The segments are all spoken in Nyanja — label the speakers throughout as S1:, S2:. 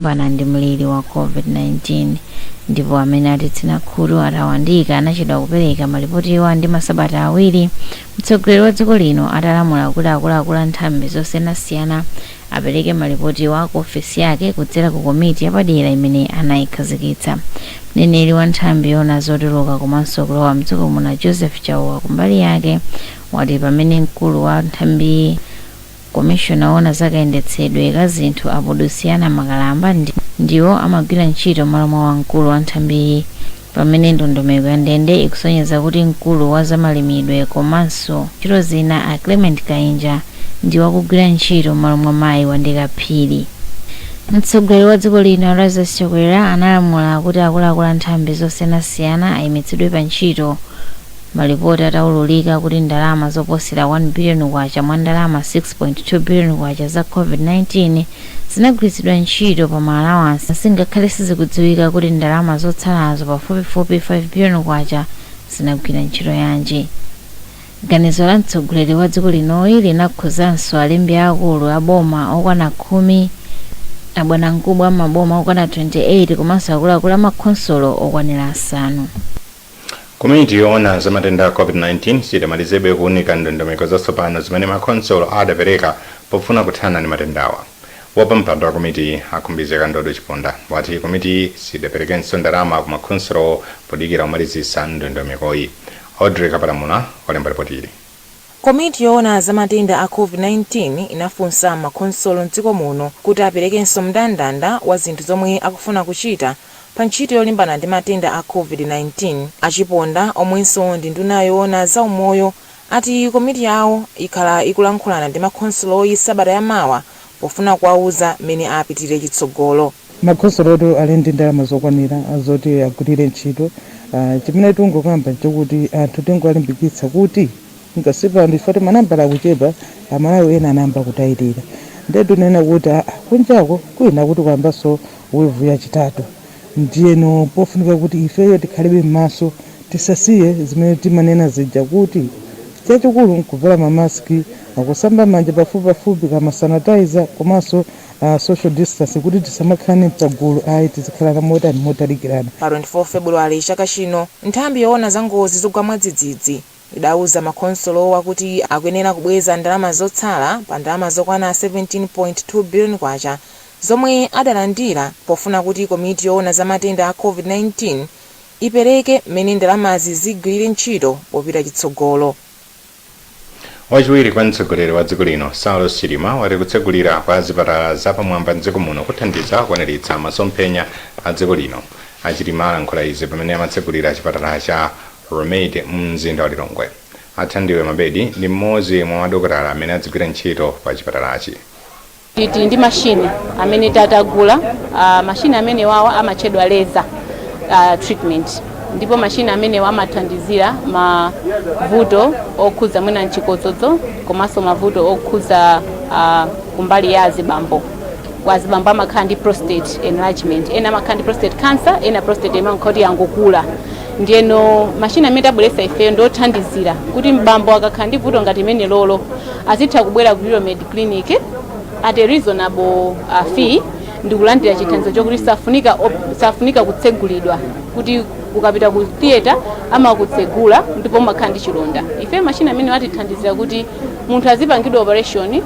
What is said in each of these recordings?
S1: Kulimbana ndi mliri wa COVID-19. Ndipo amene atitsina khutu atawandika anachedwa kupereka malipotiwa ndi masabata 2, mtsogoleri wa dziko lino atalamula kuti akuluakulu a nthambi zosiyanasiyana apereke malipotiwa ku ofesi yake kudzera ku komiti yapadera imene anayikhazikitsa. Mneneri wa nthambi yoona zotuluka komanso kulowa mdziko muno, Joseph Chauwa, kumbali yake wati pamene mkulu wa nthambi, komishona woona zakayendetsedwe ka zinthu, a Pudensiana Makalamba, ndiwo amagwira ntchito m'malo mwa wamkulu wa nthambiyi, pamene ndondomeko ya ndende ikusonyeza kuti mkulu wa zamalimidwe komanso ntchito zina, a Clement Kainja, ndiwo akugwira ntchito m'malo mwa mayi Wandika Phiri. Mtsogoleri wa dziko lino, Lazarus Chakwera, analamula kuti akuluakulu a nthambi zosiyanasiyana ayimitsidwe pa ntchito, malipoti ataululika kuti ndalama zoposera 1 biliyoni kwacha mwa ndalama 6.2 biliyoni kwacha za COVID-19 zinagwiritsidwa ntchito pa ma allowance, singakhale sizikudziwika kuti ndalama zotsalazo, pafupifupi 5 biliyoni kwacha, zinagwira ntchito yanji. Ganizo la mtsogoleri wa dziko linoyi linakhuzanso alembi akulu a boma okwana 10, abwanamkubwa amaboma okwana 28, komanso akuluakulu amakhonsolo okwanira 5.
S2: Komiti yoona za matenda a COVID-19 sidamalizebe kuunika ndondomeko zatsopano zimene makhonsolo adapereka pofuna kuthana ndi matendawa. Wapampando wa komiti, a Khumbize Kandodo Chiponda, wati komiti sidaperekenso ndalama ku makhonsolo podikira kumalizisa ndondomekoyi. Audrey Kapalamula walemba ripoti ili.
S3: Komiti yoona za matenda a COVID-19 inafunsa makhonsolo mdziko muno kuti aperekenso mndandanda wa zinthu zomwe akufuna kuchita pa ntchito yolimbana ndi matenda a COVID-19. Achiponda, omwenso ndi nduna yoona za umoyo, ati komiti yawo ikhala ikulankhulana ndi makhonsoloyi sabata yamawa pofuna kuwauza mmene apitire chitsogolo.
S4: Makhonsolotu ali ndi ndalama zokwanira zoti agwirire ntchito. Chimene tingokamba nchokuti anthu tingowalimbikitsa kuti ngasi pano ifati manambala akuchepa, Amalawi ena anayamba kutayirira. Ndiye tinena kuti kunjako kwina kuti kuyambanso wave yachitatu, ndiyeno pofunika kuti ifeyo tikhalebe m'maso, tisasiye zimene timanena zija, kuti chachikulu nkuvala mamaski, akusamba manja pafupi pafupi kama sanitizer, komanso social distance, kuti tisamakhalane pagulu ayi, tizikhala motani, motalikirana.
S3: Pa 24 Februwale chaka chino, nthambi yoona za ngozi zogwa mwadzidzidzi idauza makhonsolowa kuti akuyenera kubweza ndalama zotsala pa ndalama zokwana 17.2 biliyoni kwacha zomwe adalandira, pofuna kuti komiti yoona za matenda a COVID-19 ipereke mmene ndalamazi zigwirire ntchito popita chitsogolo.
S2: Wachiwiri kwa mtsogoleri wa dziko lino, Saulos Chilima, wati kutsegulira kwa zipatala zapamwamba mdziko muno kuthandiza kukwaniritsa masomphenya a dziko lino. Achilima alankhula izi pamene amatsegulira chipatala cha Rumaid mu mzinda wa Lilongwe. Athandiwe Mabedi ndi mmodzi mwa madokotala amene adzigwira ntchito pa chipatalachi.
S5: Tili ndi mashini amene tatagula. Mashini amene wawa amatchedwa laser treatment, ndipo mashini amenewa amathandizira mavuto okhuza mwina mchikotsodzo komanso mavuto okhuza kumbali ya azibambo. Azibambo amakhala ndi prostate enlargement, ena amakhala ndi prostate cancer, ena prostate imakhala kuti yangokula. Ndiyeno mashini amene tabweretsa ifeyo ndothandizira kuti mbambo akakhala ndi vuto ngati imene lolo azitha kubwera ku Euromed Clinic at a reasonable fee ndikulandira chithandizo chokuti safunika kutsegulidwa, kuti ukapita ku theatre amakutsegula ndipo umakhala ndi chilonda. Ife mashini amene atithandizira kuti munthu azipangidwa operation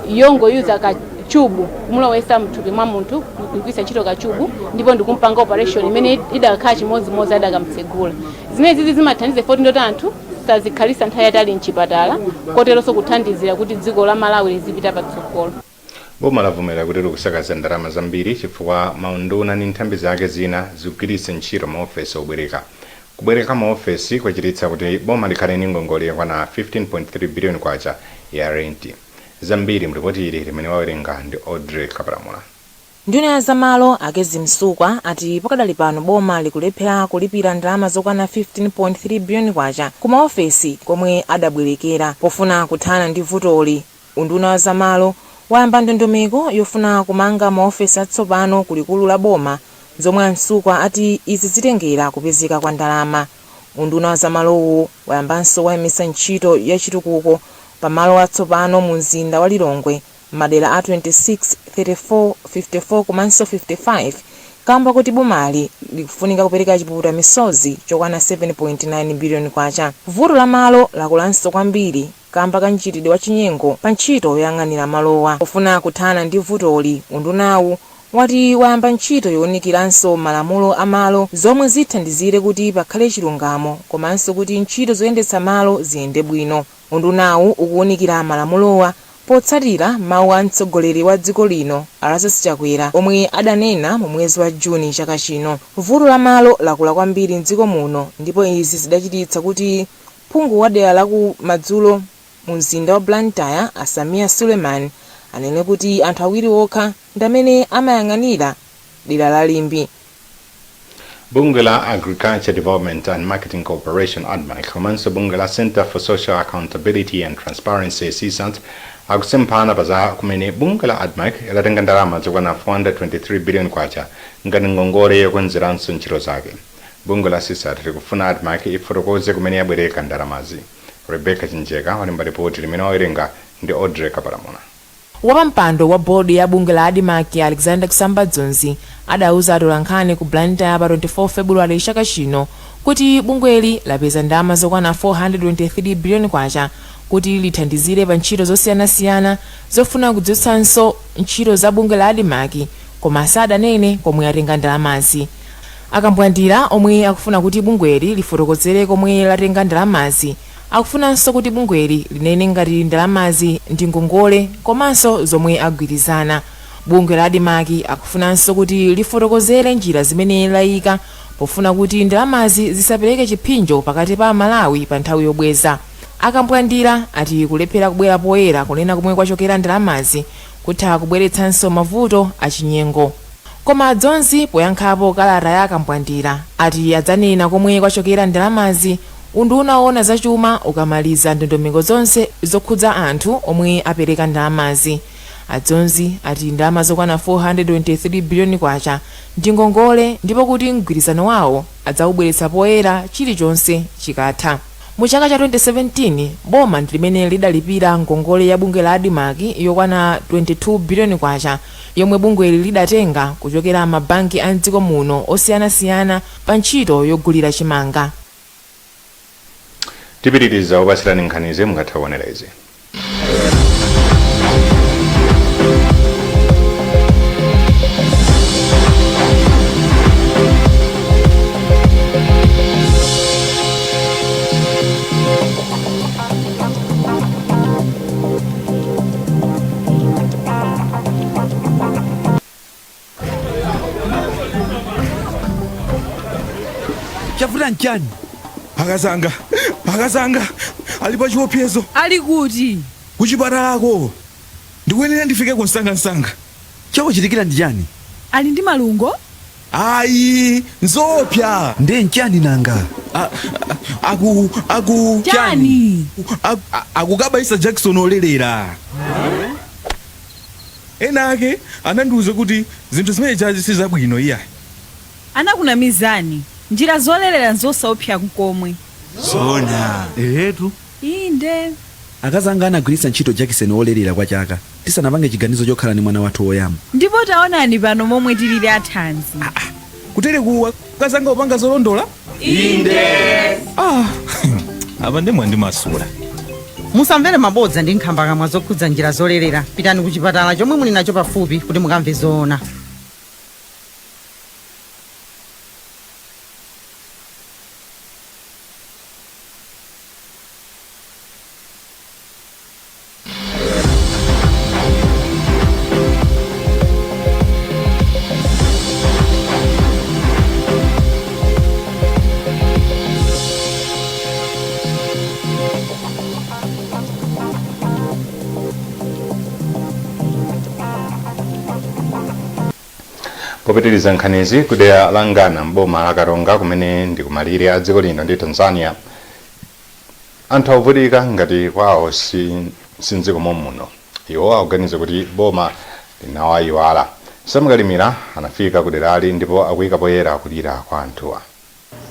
S5: yongoyuza ka tube, kumulowesa mthupi mwa munthu, kugwiritsa ntchito ka tube, ndipo ndikumpanga operation imene idakakhala chimodzimodzi adakamtsegula. Zimene zizi zimathandiza foti ndoti anthu sazikhalisa nthawi yatali mchipatala, koteronso kuthandizira kuti dziko la Malawi lizipita patsogolo.
S2: Boma lavomera kuti likusakaza ndalama zambiri chifukwa maunduna ndi nthambi zake zina zikugwiritsa ntchito maofesi obwereka. Kubwereka maofesi kwachititsa kuti boma likhale ndi ngongole yokwana 15.3 biliyoni kwacha ya renti. Zambiri mripoti ili limene wawerenga ndi Audrey Kapalamula.
S3: Nduna ya zamalo, a Kezzie Msukwa, ati pakadali pano boma likulephera kulipira ndalama zokwana 15.3 biliyoni kwacha ku maofesi komwe adabwerekera. Pofuna kuthana ndi vutoli, unduna wa zamalo wayamba ndondomeko yofuna kumanga maofesi atsopano ku likulu la boma, zomwe a Msukwa ati izi zitengera kupezeka kwa ndalama. Unduna wa zamalowu wayambanso wayimitsa ntchito yachitukuko pamalo atsopano mu mzinda wa Lilongwe. Madera a 26, 34, 54 komanso 55 kamba kuti bomali likufunika kupereka chipukuta misozi chokwana 7.9 biliyoni kwacha. Vuto la malo lakulanso kwambiri kamba ka mchitidwe wa chinyengo pa ntchito yoyang'anira malowa. Pofuna kuthana ndi vutoli, undunawu wati wayamba ntchito yowunikiranso malamulo amalo zomwe zithandizire kuti pakhale chilungamo komanso kuti ntchito zoyendetsa malo ziyende bwino. Undunawu ukuwunikira malamulowa potsatira mawu a mtsogoleri wa dziko lino Lazarus Chakwera omwe adanena mu mwezi wa Juni chaka chino. Vuto la malo lakula kwambiri mdziko muno ndipo izi zidachititsa kuti phungu wa dera la ku madzulo mu mzinda wa Blantyre a Sameer Suleman anene kuti anthu awiri okha ndi amene amayang'anira dera la Limbe.
S2: Bungwe la Agriculture Development and Marketing Corporation, ADMARC, komanso bungwe la Center for Social Accountability and Transparency, CSAT, akusemphana pa kumene bungwe la ADMARC latenga ndalama zokwana 423 billion kwacha ngati ngongole yokonzeranso ntchito zake. Bungwe la CSAT likufuna ADMARC ifotokoze kumene yabwereka ndalamazi. Rebecca Chinjeka walemba ripoti limene wawerenga ndi Audrey Kapalamula.
S3: Wapampando wa bodi ya bungwe la ADMARC Alexander Kusamba Dzonzi adauza atolankhani ku Blantyre pa 24 Februwale chaka chino kuti bungweli lapeza ndalama zokwana 423 biliyoni kwacha kuti lithandizire pa ntchito zosiyanasiyana zofuna kudzutsanso ntchito za bungwe la ADMARC, koma sadanene komwe atenga ndalamazi. Akambwandira omwe akufuna kuti bungweli lifotokozere komwe latenga ndalamazi akufunanso kuti bungweli linene ngati ndalamazi ndi ngongole komanso zomwe agwirizana. Bungwe la ADMARC akufunanso kuti lifotokozere njira zimene layika pofuna kuti ndalamazi zisapereke chipsinjo pakati pa Amalawi pa nthawi yobweza. Akambwandira ati kulephera kubwera poyera kunena komwe kwachokera ndalamazi kutha kubweretsanso mavuto achinyengo. Koma Dzonzi poyankhapo kalata ya Akambwandira ati adzanena komwe kwachokera ndalamazi unduna owona zachuma ukamaliza ndondomeko zonse zokhudza anthu omwe apereka ndalamazi. Adzonzi ati ndalama zokwana 423 biliyoni kwacha ndi ngongole ndipo kuti mgwirizano wawo adzawubweretsa poyera chilichonse chikatha. Mu chaka cha 2017 boma ndi limene lidalipira ngongole ya bungwe la ADMARC yokwana 22 biliyoni kwacha yomwe bungweli lidatenga kuchokera mabanki a mdziko muno osiyanasiyana pa ntchito yogulira chimanga.
S2: Tipitiriza kupatsirani nkhanizi mungathe kuonera izi.
S6: Chavuta nchani?
S7: Akazanga, akazanga ali pa chiopsezo.
S8: Ali kuti?
S7: Kuchipatalako, ndikuyenera ndifike kumsangamsanga.
S6: Chakuchitikira ndi chani?
S8: Ali ndi malungo?
S7: Ayi, nzopsa.
S6: Ndiye nchani nanga?
S7: Aku aku
S8: Chani?
S7: Akukabaisa jakisoni olerera. Ena ake anandiuza kuti zinthu zimene chazi sizabwino iya.
S8: Anakunamizani. Njira zolerera nzosaopsa nkomwe.
S6: Zona ehetu?
S8: Inde.
S6: Akazanga anagwiritsa ntchito jakisoni olerera kwa chaka tisanapange chiganizo chokhala ndi mwana wathu woyamba.
S8: Ndipo taonani pano momwe tilili athanzi.
S7: Kutere kuwa akazanga upanga zolondola?
S8: Inde.
S7: Ah, apa ndemwe ndimasula.
S9: Musamvere mabodza ndi nkhambakamwa zokhudza njira zolerera. Pitani ku chipatala chomwe muli nacho pafupi kuti mukamve zoona.
S2: Popitiriza nkhanizi, kudera la Ngana mboma la Karonga kumene ndi kumalire a dziko lino ndi Tanzania, anthu akuvutika ngati kwawo si mdziko muno. Iwo akuganiza kuti boma linawayiwala. Samkalimira anafika kuderali ndipo akuyika poyera kulira kwa anthuwa.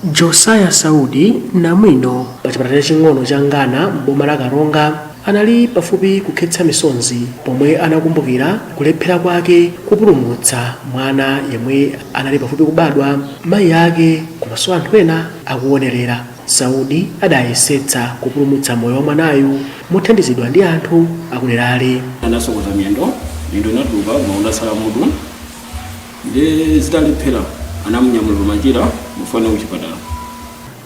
S10: Josaya Saudi namwino pa chipatala chaching'ono cha Ngana m'boma la Karonga Anali pafupi kukhetsa misonzi pomwe anakumbukira kulephera kwake kupulumutsa mwana yemwe anali pafupi kubadwa, mayi ake komanso anthu ena akuonerera. Saudi adayesetsa kupulumutsa moyo wa mwanayu mothandizidwa ndi anthu akuderali.
S11: Anasokoza miyendo, miyendo inatuluka koma unasala mutu. Ndi zitalephera, anamunyamula pamachira mufane kuchipatala.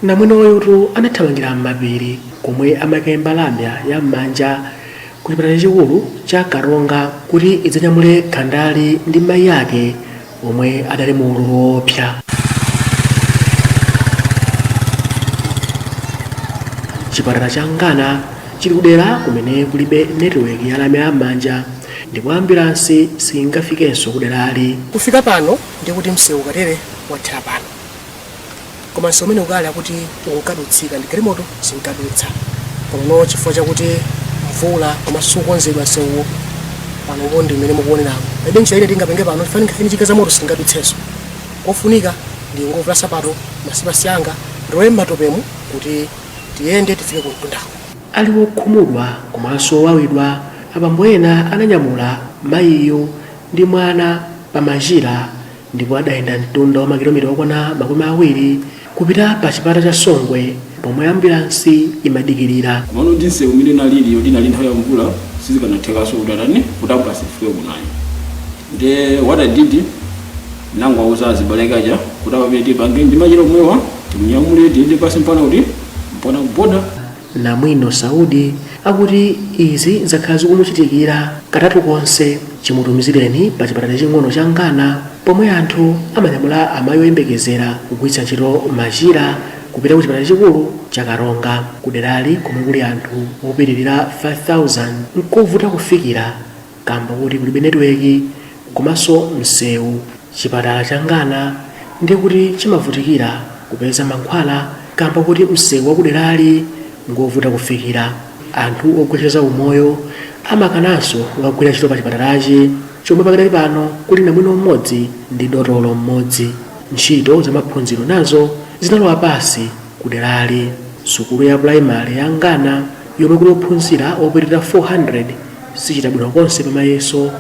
S10: Namwinoyotu anathamangira m'mapiri komwe amakemba lamya ya m'manja ku chipatala chachikulu cha Karonga kuti idzanyamule khandali ndi mayi ake omwe adali mu ululu woopsa. Chipatala cha Ngana chili kudera kumene kulibe netiweki ya lamya ya m'manja ndipo ambulansi singafikenso kuderali.
S12: Kufika pano ndikuti msewu katere wathera pano, koma msewu umene ukale akuti unkadutsika ndi galimoto zinkadutsa, koma chifukwa chakuti mvula komanso sukonzedwa msewuwo, panopo ndi mmene mukuoneramo. Palibe njira ine tingapenge pano, chifukwa njinga za moto singadutsenso. Kofunika ndi ngovula sapato, masipasi anga, ndilowe m'matopemu kuti tiyende tifike ku mtundako.
S10: Ali wokhumudwa komanso wowawidwa, abambo ena ananyamula mayiyo ndi mwana pamachira ndipo adayenda mtunda wa makilomita okwana 20 kupita pa chipata cha Songwe pomwe ambulansi imadikirira.
S11: Komano ndi msewu umene nalili yoti nali nthawi ya mvula, sizikanathekanso kuti atani, kuti ambulance ifike kunayo. Nde what I did, nangowauza azibale kaja kuti apamene tipange ndi machira omwewa, timunyamule tiyende pasi mpana kuti mpana kuboda.
S10: Namwino Saudi akuti izi zakhala zikumuchitikira katatu konse chimutumizireni pa chipatala ching'ono cha Ngana, pomwe anthu amanyamula amayi oyembekezera kugwiritsa ntchito machira kupita ku chipatala chikulu cha Karonga. Kuderali komwe kuli anthu opitirira 5000 nkovuta kufikira kamba kuti kulibe netiweki komanso msewu. Chipatala cha Ngana ndi kuti chimavutikira kupeza mankhwala kamba kuti msewu wakuderali ngovuta kufikira. Anthu ogwira za umoyo amakananso kukagwira ntchito pa chipatalachi, chomwe pakadali pano kuli namwino mmodzi ndi dotolo mmodzi. Ntchito za maphunziro nazo zinalowa pasi kuderali. Sukulu ya pulaimali ya Ngana yomwe kuli ophunzira opitirira 400 sichita bwino konse pamayeso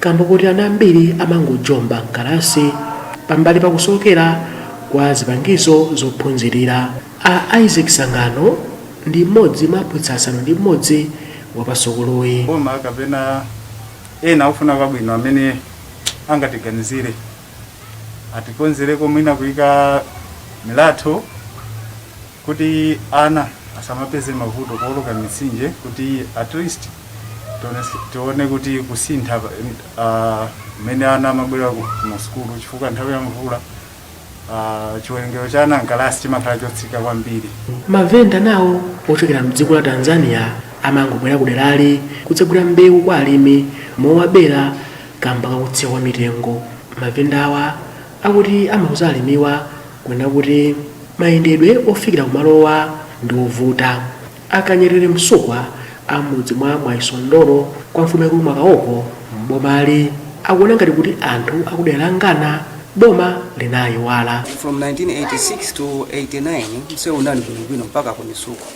S10: kamba kuti ana ambiri amangojomba mkalasi pambali pakusokera kwa zipangizo zophunzirira. A Isaac Sangano ndi mmodzi mwa aphunzitsi 6 wa pasukuluyi.
S13: Boma kapena ena ofuna kwabwino amene angatiganizire atikonzereko mwina kuyika milatho kuti ana asamapeze mavuto kuoloka mitsinje, kuti at least tione kuti kusintha mmene ana amabwera ku sukulu, chifukwa nthawi ya mvula chiwerengero cha ana mkalasi chimakhala chotsika kwambiri.
S10: Mavenda nawo ochokera mdziko la Tanzania amangobwera kuderali kudzagula mbewu kwa alimi mowabera kamba kakutsika kwa mitengo. Mavendawa akuti amauza alimiwa kunena kuti mayendedwe ofikira kumalowa ndi ovuta. Akanyerere Msukwa amudzi mwa Mwaisondoro kwa mfumu yaikulu Mwakaoko mbomali akuona ngati kuti anthu akudera la Ngana boma linayiwala.
S14: From 1986 to 89 msewu unali bwinobwino mpaka ku Misuku,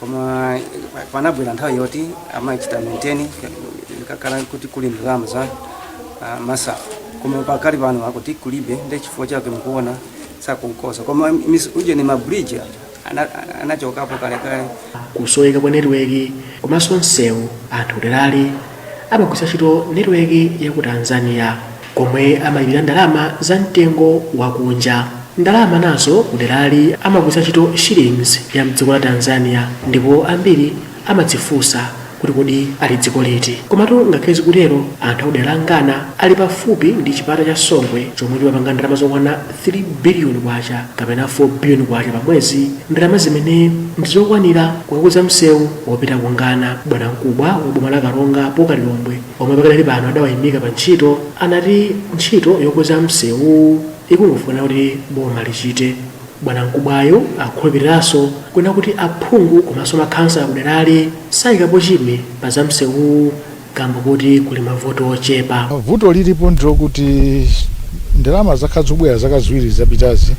S14: koma panabwera nthawi yoti amachita maintain, kakhala kuti kuli ndalama za masafu, koma pakali pano akuti kulibe, ndi chifukwa chake mukuona sakunkoza. Koma uje ni mabridge aja anachokapo kalekale.
S10: Kusoweka kwa netiweki komanso msewu, anthu kuderali amagwiritsa ntchito netiweki ya ku Tanzania komwe amalipira ndalama za mtengo wakunja. Ndalama nazo kuderali amagwiritsa ntchito shillings ya mdziko la Tanzania, ndipo ambiri amadzifunsa kuti kodi ali dziko liti. Komatu ngakhale zikutero, anthu akudera la Ngana ali pafupi ndi chipata cha Songwe chomwe chimapanga ndalama zokwana 3 biliyoni kwacha kapena 4 biliyoni kwacha pa mwezi, ndalama zimene ndizokwanira kukakuza msewu wopita ku Ngana. Bwanamkubwa wa boma la Karonga Paul Kalilombe, omwe pakadali pano adawayimika pa ntchito, anati ntchito yokuza msewu ikungofuna kuti boma lichite. Bwanamkubwayo akhulupiriranso kunena kuti aphungu komanso makhansala kuderali sayikapo chidwi pa za msewuwu kamba kuti kuli mavuto ochepa.
S15: Vuto lilipo ndilokuti ndalama zakhala zikubwera zaka 2 zapitazi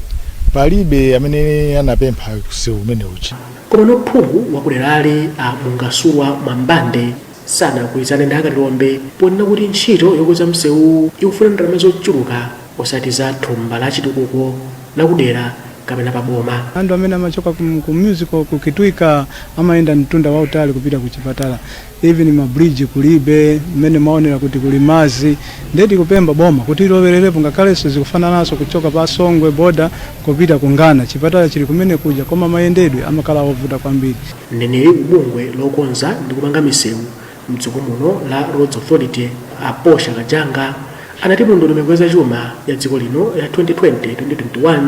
S15: Palibe amene anapempha msewu umene uchi.
S10: Koma phungu wakuderali a Mungasulwa Mwambande sanagwirizane ndi Akatilombe ponena kuti ntchito yokonza msewu ikufuna ndalama zochuluka, osati za thumba la chitukuko lakudera kapena paboma.
S16: Anthu amene amachoka ku musical ku Kitwika amayenda mtunda wautali kupita ku chipatala. Even ma bridge kulibe, mmene maonera kuti kuli mazi. Ndiye tikupempha boma kuti ilowererepo, ngakhalenso zikufanananso kuchoka pa Songwe border kupita ku Ngana, chipatala chili kumene kuja, koma mayendedwe amakhala ovuta kwambiri.
S10: Mneneri kubungwe lokonza ndi kumanga misewu mdziko muno la Roads Authority, a Posha Kajanga, anati mu ndondomeko ya zachuma ya dziko lino ya 2020-2021,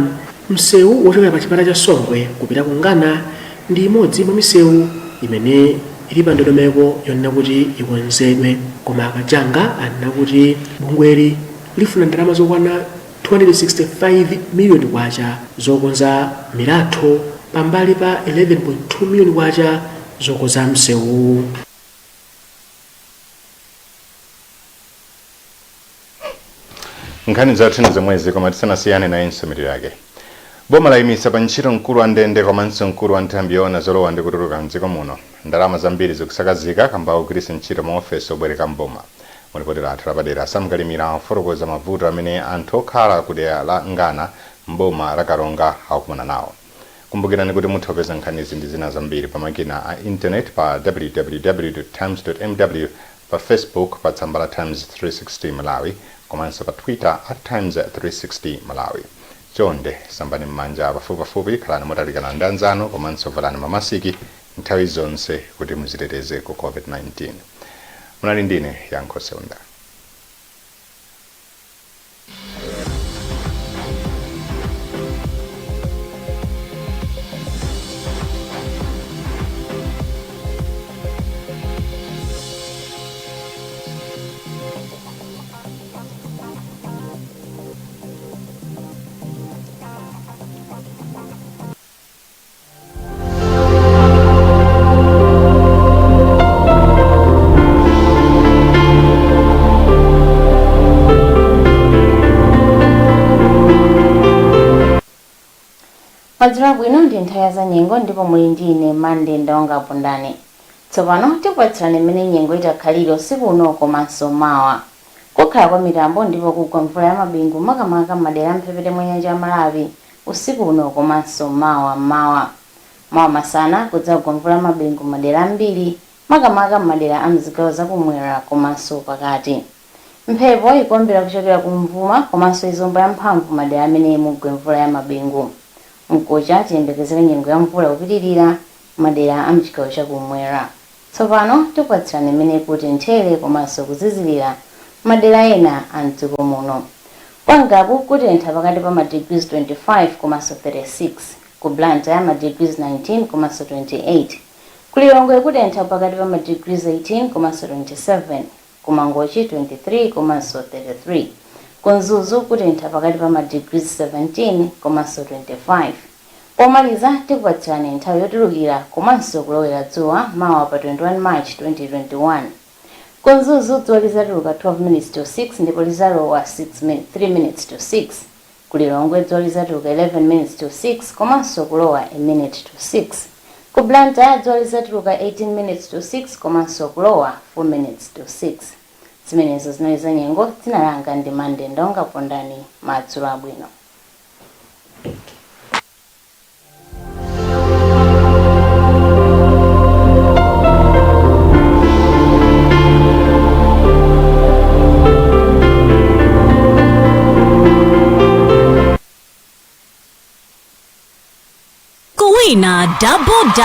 S10: msewu wochokera pa chipatala cha Songwe kupita ku Ngana ndi imodzi mwa misewu imene ili pa ndondomeko yonena kuti ikonzedwe. Koma Kajanga anena kuti bungweli lifuna ndalama zokwana 265 miliyoni kwacha zokonza milatho pambali pa 11.2 miliyoni kwacha zokonza msewu.
S2: Nkhani zathu ndi zomwezi, koma tisanasiyane nayinso mitu yake. Boma layimitsa pa ntchito mkulu wa ndende komanso mkulu wa nthambi yoona zolowa ndi kutuluka mdziko muno. Ndalama zambiri zikusakazika kamba kugwiritsa ntchito maofesi obwereka mboma. Mulipoti lathu lapadera, Samkalimira afotokoza mavuto amene anthu okhala ku dera la Ngana mboma la Karonga akukumana nawo. Kumbukirani kuti mutha kupeza nkhanizi ndi zina zambiri pa makina a internet pa www times mw, pa Facebook pa tsamba la Times 360 Malawi, komanso pa Twitter at Times 360 Malawi. Chonde sambani m'manja pafupipafupi, khalani motalikana ndi anzanu, komanso valani mamasiki nthawi zonse kuti muziteteze ku COVID-19. Munali ndine Yankho Seunda.
S1: Madzulo abwino, ndi nthawi ya zanyengo ndipo muli ndi ine Mande Ndonga Pundani. Tsopano tikupatsirani mmene nyengo itakhalire usiku uno komanso mawa. Kukhala kwa mitambo ndipo kugwa mvula ya mabingu makamaka m'madera amphepete mwa nyanja ya Malawi usiku uno komanso mawa mmawa. Mawa masana kudzagwa mvula ya mabingu m'madera ambiri makamaka m'madera a mzigawo zakumwera komanso pakati. Mphepo ikuombera kuchokera kumvuma komanso izomba yamphamvu madera amene mugwe mvula ya mabingu. Mkucha tiyembekezere nyengo ya mvula kupitirira madera a mchigawo chakumwera. Tsopano tikupatsirani mmene kutenthere komanso kuzizirira madera ena a mdziko muno. Kwa Ngabu kutentha pakati pa ma degrees 25 komanso 36, ku Blantyre ma degrees 19 komanso 28, ku Lilongwe kutentha pakati pa ma degrees 18 komanso 27, ku Mangochi 23 komanso 33, ku Mzuzu kutentha pakati pa ma degrees 17 komanso 25. Pomaliza tikupatsirani nthawi yotulukira komanso kulowera dzuwa mawa pa 21 March 2021. Ku Mzuzu dzuwa lizatuluka 12 minutes to 6 ndipo lizalowa 3 minutes to 6. Ku Lilongwe dzuwa lizatuluka 11 minutes to 6 komanso kulowa a minute to 6. Ku Blantyre dzuwa lizatuluka 18 minutes to 6 komanso kulowa 4 minutes to 6. Zimenezo zinali za nyengo. Dzina langa ndi Mande Ndonga Pondani. Madzulo abwino.
S17: Kuwina double double.